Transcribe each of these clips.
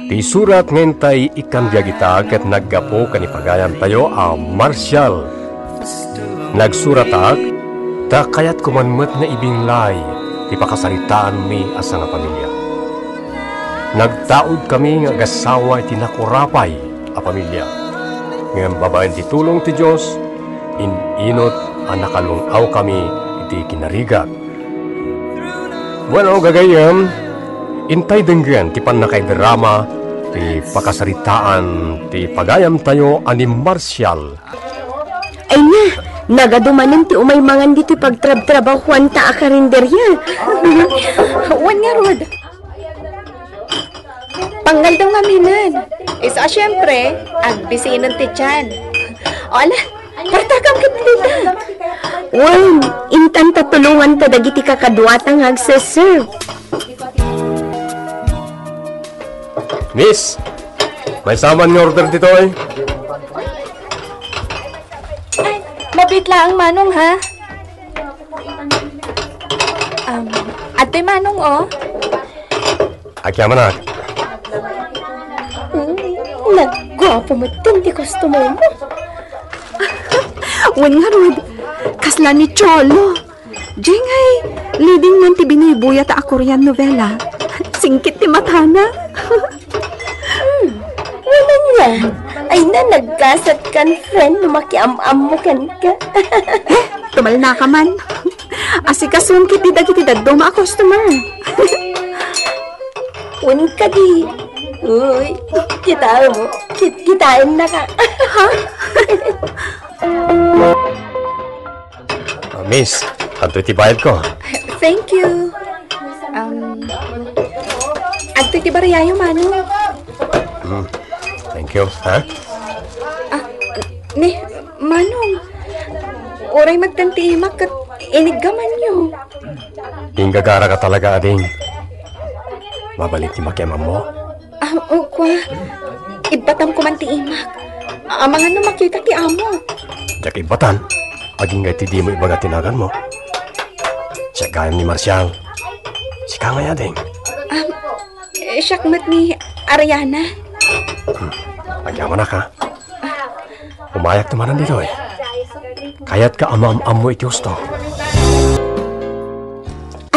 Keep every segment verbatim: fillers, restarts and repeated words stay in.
Ti surat nga intay ikkan biag ita ket naggapu ken ni pagayamtayo a Marcial. Nagsuratak ta kayatko man met nga ibinlay ti pakasaritaanmi a sangapamilia. Nagtaudkami nga agassawa iti nakurapay a pamilia. Ngem babaen ti tulong ti Dios, in-inut a nakalung-awkami iti kinarigat. Bueno, gagayyem, intay denggen ti pannakaidrama ti pakasaritaan ti pagayamtayo a ni Marcial. Ay na, nagadu manen ti umay mangan ditoy pagtrabtrabahuanta a karinderya. Wen ngarud, pangngaldaw ngaminen. Isu a, siempre, agbisinen ti tiyan. O, ala, partakam ket dita. Wen, intan ta tulonganta dagiti kakaduata nga agse-serve. Miss, maysa man nga order ditoy? Ay, mabit laeng, Manong, ha? Um, adtoy, Manong, oh. Agyamanak. Hmm, nagguapo met ti customer mo. Wen ngarud, kasla ni Cholo. Jengay, leading man ti binuybuyat a Korean novela. Singkit ti matana. Hmm, wen ania. Ay na, naggasat kan friend no makiam-ammo kenka. Eh, tumalna ka man. Asikasuan ketdi dagiti dadduma a customer. Wen kadi. Uy, kita mo. Kit-, kitaen na ka. Ha? Ah, miss, adtoy ti bayadko. Thank you. Um, adtoy ti bariayo, Manong. Hmm, thank you, ha? Ah, ni, Manong. Uray met ti imak ket iniggamanyo. Inggagara ka talaga, ading. Mabalin ti makiam-ammo? Ah, o, kua. Ibbatam koman ti imak. Amangan no makita ti amo. Diak ibbatan. Agingga ti dimo ibaga ti naganmo. Siak gayam ni Marcial. Sika ngay, ading. Ah, eh, siak met ni Ariana. Hmm. Agyamanak, ha? Umayak ti manen ditoy. Kayatka a maam-ammo iti husto.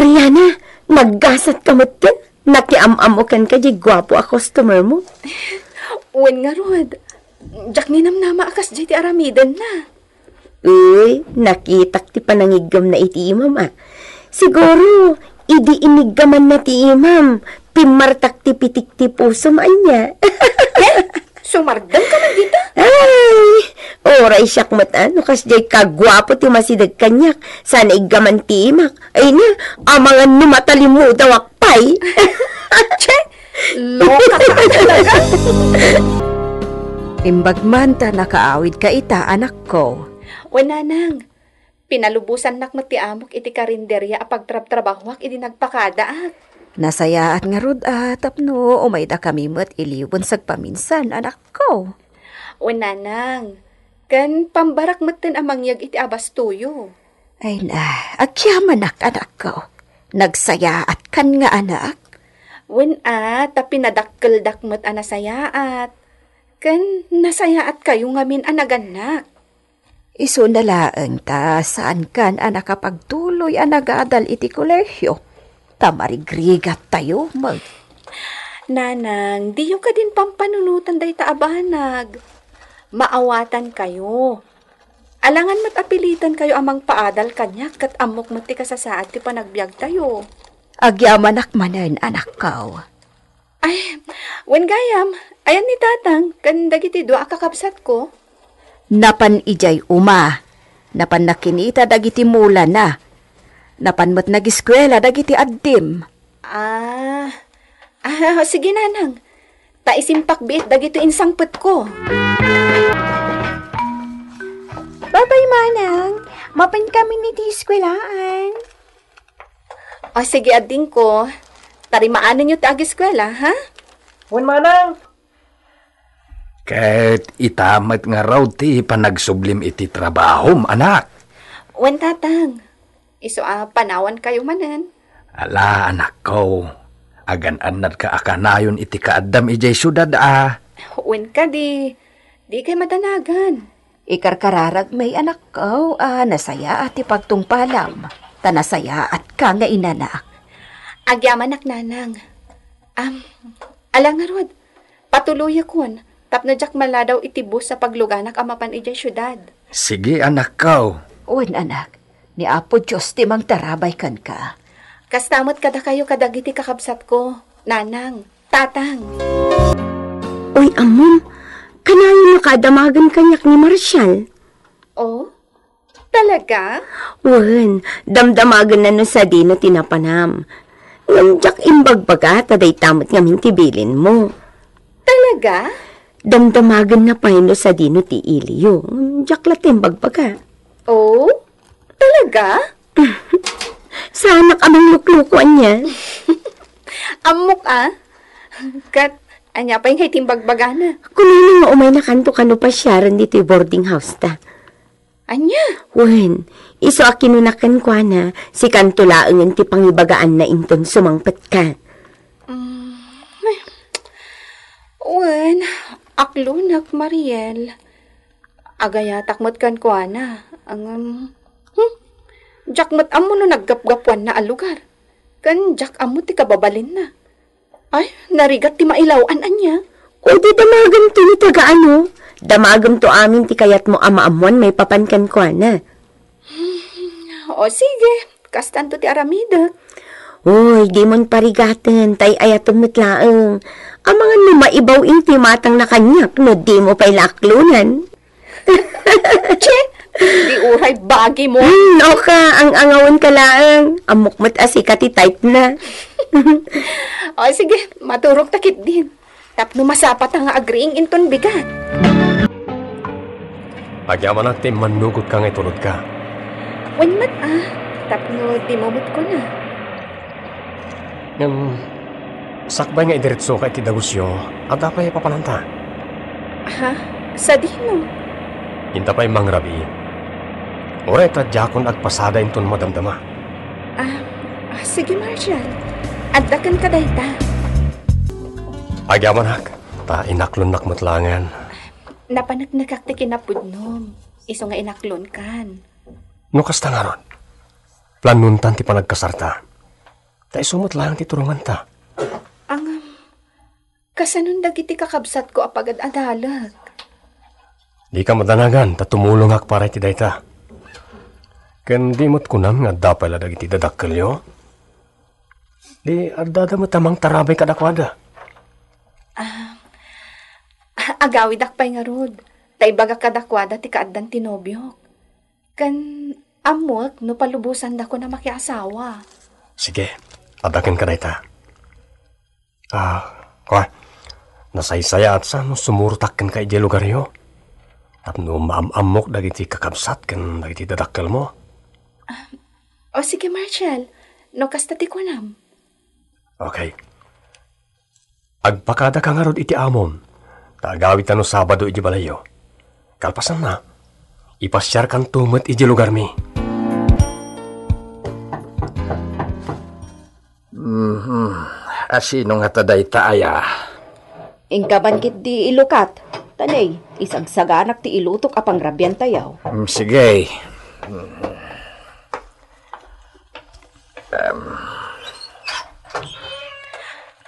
Ariana, naggasat ka met ken? Nakiam-ammo kenka diay guapo a customer mo? Wen ngarud, diak ninamnama a kasdiay ti aramidenna. Uy, nakitak ti panangiggamna iti imam, a. Siguro, idi iniggamanna ti imam, pimmartak ti pitik ti pusom, ania? Eh, sumardeng ka man dita? Ay, uray siak met, a, no kasdiay kaguapo ti masideg kaniak, sana iggaman ti imak. Ay na, amangan no matalimudawak pay. Che, loka ka talaga. Imbag man ta nakaawidka ita, anakko. Wen nanang, pinalubosannak met ti amok iti karinderia a pagtrabtrabahoak idi nagpakadaak. Nasayaat ngarud a tapno umaydakami met iliwen sagpaminsan, anakko. Wen nanang, ken pambarak metten a mangyeg iti abastoyo. Ay na, agyamanak, anakko. Nagsayaatka nga anak? Wen a, ta pinadakkeldak met a nasayaat. Ken nasayaatkayo ngamin a nagannak. Isuna laeng ta saankan a nakapagtuloy a nagadal iti kolehiyo, ta marigrigattayo met. Nanang, diyo kadin pampanunotan dayta a banag. Maawatankayo. Alangan met a pilitankayo a mangpaadal kaniak ket ammok met ti kasasaad ti panagbiagtayo. Agyamanak manen, anakko. Ay, wen gayam, ayan ni Tatang ken dagiti dua a kakabsatko? Napan idiay uma. Napan nakinita dagiti mulana. Napan met nagiskuela dagiti addim. Ah. Ah, sige, nanang. Ta isimpak biit dagitoy insangpetko. Bye-bye, manang. Mapan kami iti eskuelaan. O, sige, adingko. Tarimaanenyo ti agiskuela, ha? Wen, manang. Ket ita met ngarud ti panagsublim iti trabahom, anak. Wen, tatang. Isu a panawankayo manen. Ala, anakko. Agan-annadka a kanayon iti kaaddam idiay siudad a. Wen kadi, dikay madanagan. Ikarkararag met, anakko, a nasayaat ti pagtungpalam, ta nasayaatka nga inanak. Agyamanak, nanang. Am, ala ngarud, patuloyakon, tapno diak maladaw iti bus a pagluganak a mapan idiay siudad. Sige, anakko. Wen, anak, ni Apo Dios ti mangtarabay kenka. Kasta met kadakayo kadagiti kakabsatko, nanang, tatang. Oy, ammom, kanayon nga kaadamagen kaniak ni Marshall. Oh? Talaga? Wen, damdamagenna no sadino ti napanam. Ngem diak imbagbaga ta dayta met ngamin ti bilinmo. Talaga? Damdamagenna pay no sadino ti iliyo. Ngem diak latta imbagbaga. Oh? Talaga? Saanak a manglukloko ania. Ammok a. Ket, ania pay nga iti imbagbagana? Kunana nga umaynakanto kano pasiaren ditoy boarding house ta. Ania? Wen, isu a kinuna kenkuana, sikanto laengen ti pangibagaanna inton sumangpetka. Mm, eh. Wen, aklonak, Mariel. Agayatak met kenkuana. Ngem, hmm, diak met ammo no naggapgapuanna a lugar. Ken diak ammo ti kababalinna. Ay, narigat ti mailaw-an ania? O di damagenton ni taga ano? Damagemto amin ti kayatmo a maammoan maipapan kenkuana. O sige, kastanto ti aramidek. Uy, dimon parigaten, tay ayatom met laeng. Amangan no maibaw intoy matangna kaniak no dimo pay la aklonan. Che, di uray bagimo. Hmm, oka, ang-angawen ka laeng. Ammok met a sika ti type na. O, sige, maturog ta ketdin. Tapno masapata nga agriing inton bigat. Agyamanak ti immannugotka nga itulodka. Wen met, ah, tapno dimo met kuna. Ngem, sakbay nga idiretsoka iti dagusyo, adda pay papananta? Ha? Sadino? Inta pay mangrabii. Uray ta diakon agpasada inton madamdama. Ah, ah, sige, Marshall. Adda kenka dayta. Agyamanak, ta inaklonnak met laengen. Napaneknekak ti kinapudnom, isu nga inaklonkan. No kasta ngarud, planontan ti panagkasarta. Ta isu met laeng ti turonganta. Ngem, kasanon dagiti kakabsatko a pagad-adalek? Dika madanagan ta tumulongak para iti dayta. Ken di met kunam nga adda pay la dagiti dadakkelyo? Di addada met a mangtarabay kadakuada. Ah, agawidak pay ngarud, ta ibagak kadakuada ti kaaddan ti nobiok. Ken ammoek no palubosandakon a makiasawa. Sige, adda kenka dayta. Ah, kua, nasaysayaat sa no sumurotak kenka idiay lugaryo. Tapno maam-ammok dagiti kakabsat ken dagiti dadakkelmo. Ah, o sige, Marshall, no kasta ti kunam. Okay. Agpakadaka ngarud iti amom, ta agawidta no Sabado idiay balayyo. Kalpasanna, ipasiarkanto met idiay lugarmi. Mhm. Asino ngata dayta aya? Inka man ketdi ilukat. Tanay, isagsaganak ti ilutok a pangrabiantayo. Mm, sige. Em.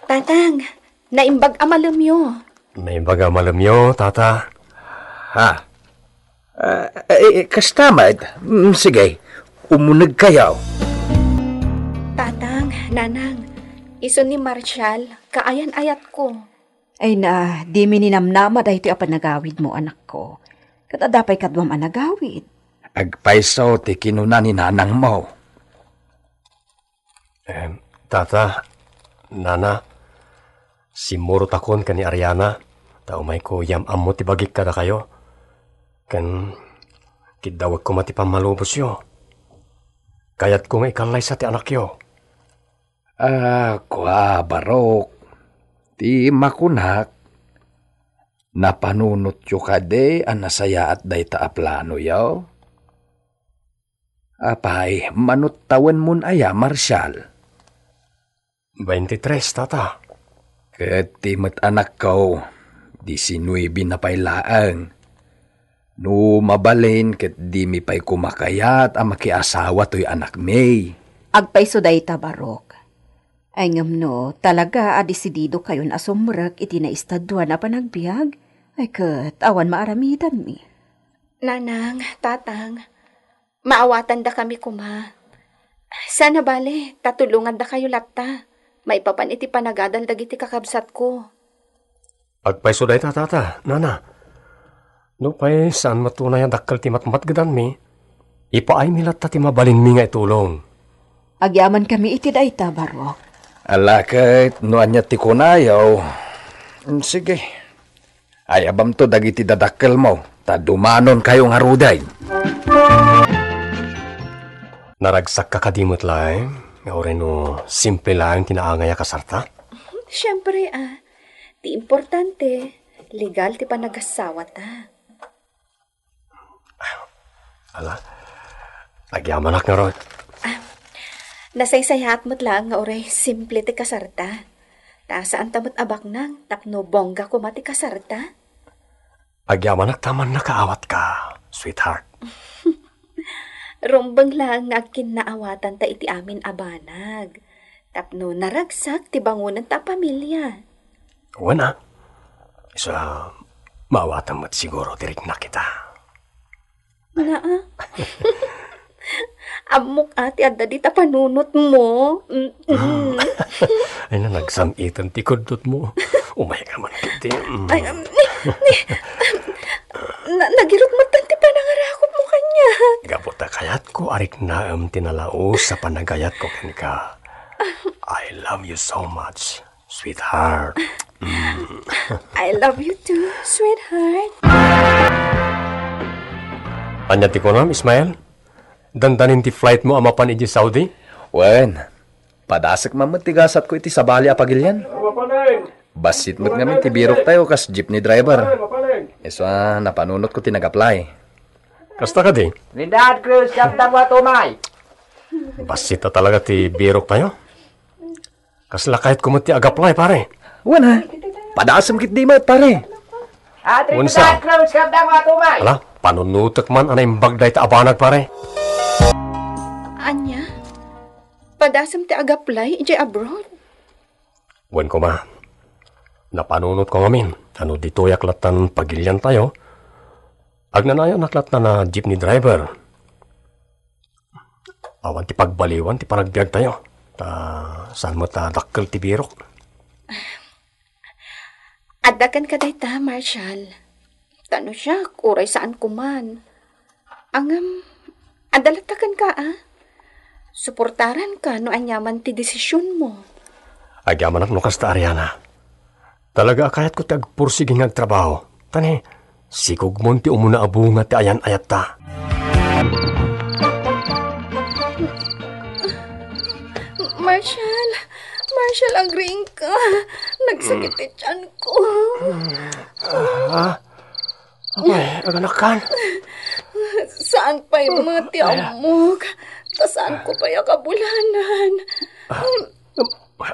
Tatang, naimbag a malemyo. Naimbag a malemyo, tata. Ha? Ah, eh, eh, kasta met. Mm, sige, umunegkayo. Tatang, nanang, isu ni Marshall, kaayan-ayatko. Ay na, dimi ninamnama daytoy a panagawidmo, anakko. Ket adda pay kaduam a nagawid. Agpayso ti kinuna ni nanangmo. Em, tata, nana, simmurotakon ken ni Ariana, ta umayko yam-ammo ti bagik kadakayo. Ken kiddawek koma ti pammalubosyo. Kayatko nga ikallaysa ti anakyo. Ah, kua, barok. Ti makunak, napanunotyo kadi a nasayaat dayta a planoyo? Apay, manut tawenmon aya, Marshall? Twenty-tres, tata. Ket ti met anakko, disinuebe na pay laeng. No mabalin ket dimi pay koma kayat a makiasawa toy anakmi. Agpayso dayta, Barok. Ay ngem no talaga a desididokayon a sumrek iti naestaduan a panagbiag, ay ket awan maaramidanmi. Nanang, tatang, maawatandakami koma. Saan a bale, ta tulongandakayo latta maipapan iti panagadal dagiti kakabsatko. Agpayso dayta, tata, nana. Nupay saan met unay a dakkel ti matmatgedanmi, ipaaymi latta ti mabalinmi nga itulong. Agyamankami iti dayta, Barok. Ala ket no ania ti kunayo, mm, sige. Ayabamto dagiti dadakkelmo, ta dumanonkayo ngaruden. Naragsakka kadi met laeng, nga uray no simple laeng ti naangay a kasarta? Siempre, ah. Ti importante, legal ti panagasawata. Ala, agyamanak ngarud. Ah, nasaysayaat met laeng nga uray simple ti kasarta. Ta saanta met a baknang tapno bongga koma ti kasarta. Agyamanak ta mannakaawatka, sweetheart. Rumbeng laeng nga agkinnaawatanta iti amin a banag. Tapno naragsak ti bangonanta a pamilia. Wen a. Isu a, maawatam met siguro ti riknak ita. Naa. Ammok a ti adda dita panunotmo. Mm-mm. Ay, na, nagsam-iten ti kudnotmo. Umay ka man kiti. Mm. Ay, um, ni, ni, na, nagirot met ti panangarakopmo kaniak. Gapu ta kayatko a riknaem ti nalaus a panagayatko kenka. I love you so much, sweetheart. Mm. I love you too, sweetheart. Ania ti kunam, Ismael? Dandanin ti flightmo a mapan idiay Saudi? Wen, padasek man met ti gasatko iti sabali a pagilian. Bassit met ngamin ti biroktayo kas jeepney driver. Isu a napanunotko ti nag-apply. Kasta kadi? Lindaad, Cruz, kapda mo at umay. Bassit a talaga ti biroktayo. Kasla kayatko met ti ag-apply, pare. Wen a. Padasem ketdi met, pare. Wen sa. Ala, panunotek man a naimbag dayta a banag, pare. Ania? Padasem ti ag-apply idiay abroad? Wen koma. Napanunotko ngamin a no ditoyak lattan pagiliantayo, agnanayonak lattan a jeepney driver. Awan ti pagbaliwan ti panagbiagtayo. Ta saan met a dakkel ti birok. Adda kenka dayta, Marshall. Ta no siak, uray saanko man. Ngem, adda latta kenka, a? Suportaranka no aniaman ti desisionmo. Agyamanak no kasta, Ariana. Talaga a kayatko ti agpursigi nga agtrabaho. Ta ni, sikogmon ti umuna a bunga ti ayan-ayatta. Marshall! Marshall, agriingka! Nagsakit ti tiyanko. Ah? Apay, aganakkan? Saan pay met ti ammok? Ta saanko pay a kabulanan? Ah,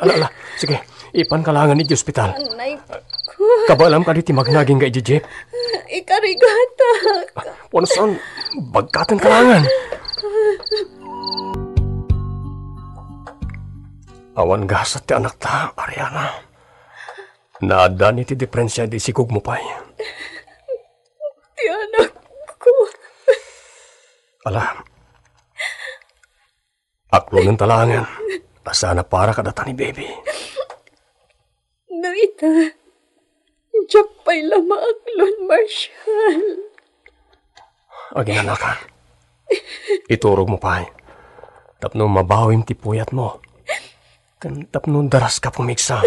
ala, ala. Sige, ipanka laengen iti ospital. Anay ko. Kabaelam kadi ti magnaginga iti jeep? Ikarigatak. Wen saan, bagkatenka laengen. Awan gasat ti anakta, Ariana. Naaddan iti diferensia idi sikogmo pay. Ti anakko. Ala, aklonenta laengen. Saan a para kadata ni baby. No ita, diak pay la maaklon, Marshall. Aginanakan, iturogmo pay tapno mabawim ti puyatmo, ken tapno daraska pumigsa.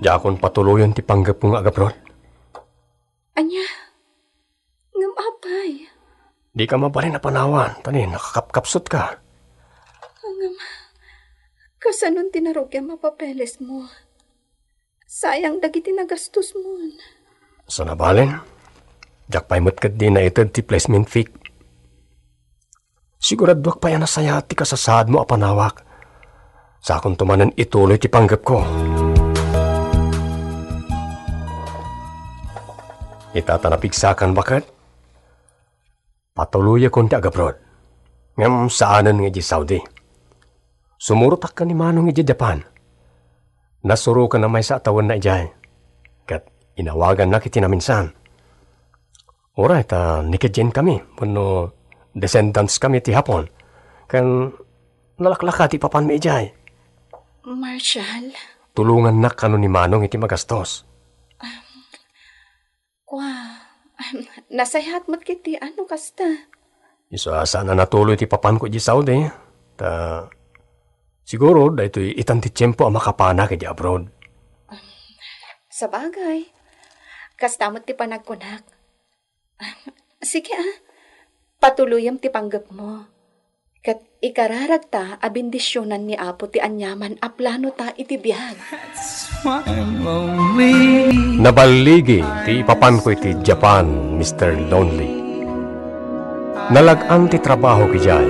Diakon patuloyen ti panggepko nga agabroad. Ania? Ngem apay? Dika mabalin a panawan, ta ni nakakapkapsutka. Ngem, kasanon ti narugiam a papelesmo? Sayang dagiti nagastosmon. Saan a bale, diak pay met ketdi naited ti placement fee. Siguraduak pay a nasayaat ti kasasaadmo a panawak. Sakonto manen ituloy ti panggepko. Ita ta napigsakan baket, patuloyakon ti agabroad. Ngem saanen nga idiay Saudi. Sumurotakkan ni Manong idiay Japan. Nasuroken a maysa a tawenna idiay. Ket inawagannak iti naminsan. Uray ta ni Kejin kami, wenno descendants kami ti Hapon. Ken nalaklaka ti ipapanmi idiay. Marshall? Tulongannak kano ni Manong iti magastos. Kua, nasayaat met ketdi no kasta. Isu a saan a natuloy ti papanko idiay Saudi. Ta, siguro, daytoy itan ti tiempo a makapanak idiay abroad. Sabagay, kasta met ti panagkunak. Sige, a, patuloyem ti panggepmo. Ket ikararagta a bendisionan ni Apo ti aniaman a planota iti biag. Naballigi ti ipapanko iti Japan, Mister Lonely. Nalag-an ti trabahok idiay,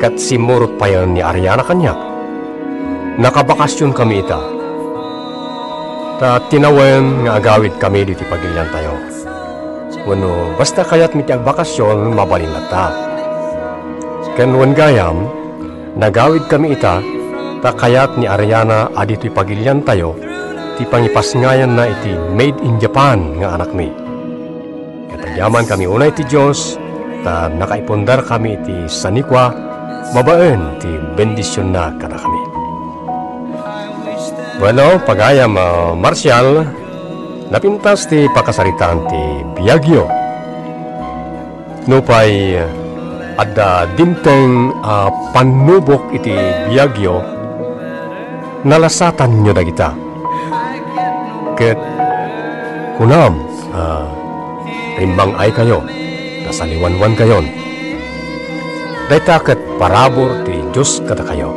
ket simmurot payen ni Ariana kaniak. Nakabakasionkami ita. Ta tinawen nga agawidkami ditoy pagiliantayo. Wenno, basta kayatmi ti agbakasion, mabalin latta. Ken wen gayam, nagawidkami ita, ta kayat ni Ariana a ditoy pagiliantayo ti pangipasngayanna iti Made in Japan nga anakmi. Ket agyamankami unay ti Dios, ta nakaipundarkami iti sanikua babaen ti bendisionna kadakami. Bueno, pagayam, a, Marshall, napintas ti pakasaritaan ti biagyo. Nupay adda dimteng a pannubok iti biagyo, nalasatanyo dagita. Ket kunam a rimmang-aykayo, nasaliwanwankayon. Dayta ket parabur ti Dios kadakayo.